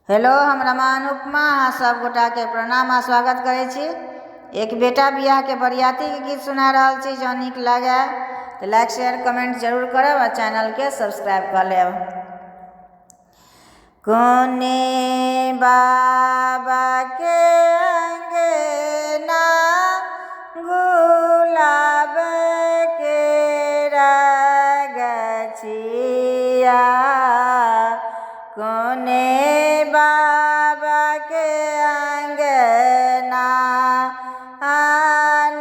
Hello, हम रमा अनुपमा, अहाँ सभ गोटाके प्रणाम आ स्वागत करै छी। एक बेटा बियाहके बरियातीके गीत सुना रहल छी। जँ नीक लागए तऽ लाइक, शेयर, कमेंट जरूर करब आ चैनलके सब्सक्राइब कऽ लेब। कोने बाबाके अंगना गुलाब के गछिया, कोने बाबा के अंगना अनार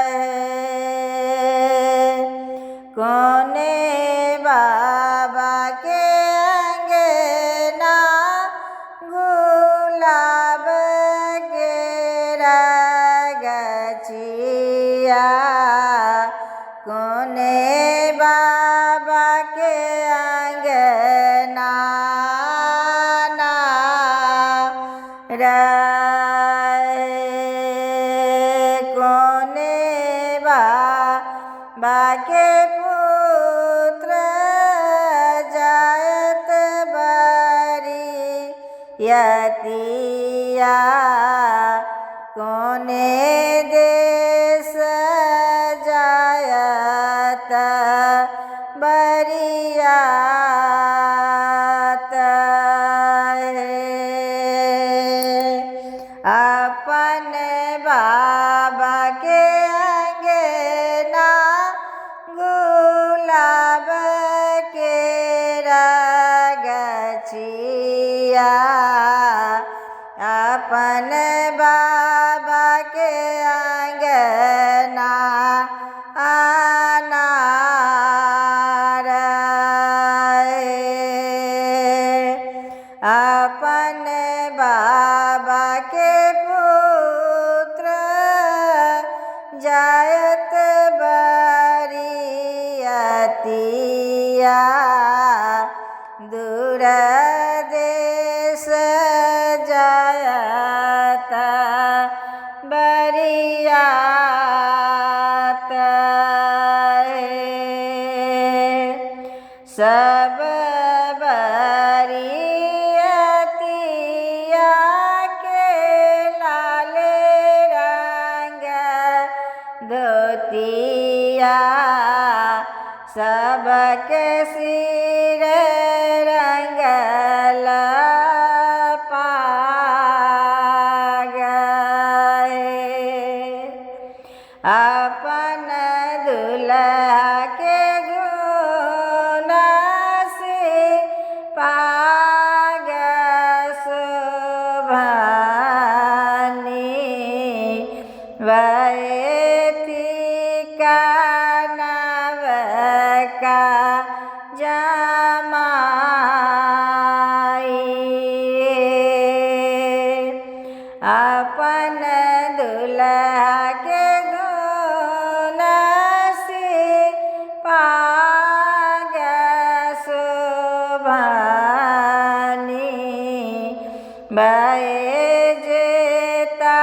हे, कोने बाबा के अंगना गुलाब के गछिया, कोने बाबा के अंगना रे, कोने बाबा के पुत्र जायत बरियतिया, कोने देश जायत बरियात हे, अपन बाबा के अंगना गुलाब के गछिया, अपन बाबा के अंगना अनार हे, अपन बाबा के पुत्र जायत बरियतिया, दूर देश जायत बरियात हे, सब बरियतिया के लाल रंग धोतिया, सबके सिर रंगल पाग हे, अपन दुल्हा के धुन से पाग शोभानी वैती का नवका जमाई, अपन दुल्हा के धुन से पाग शोभानी जेता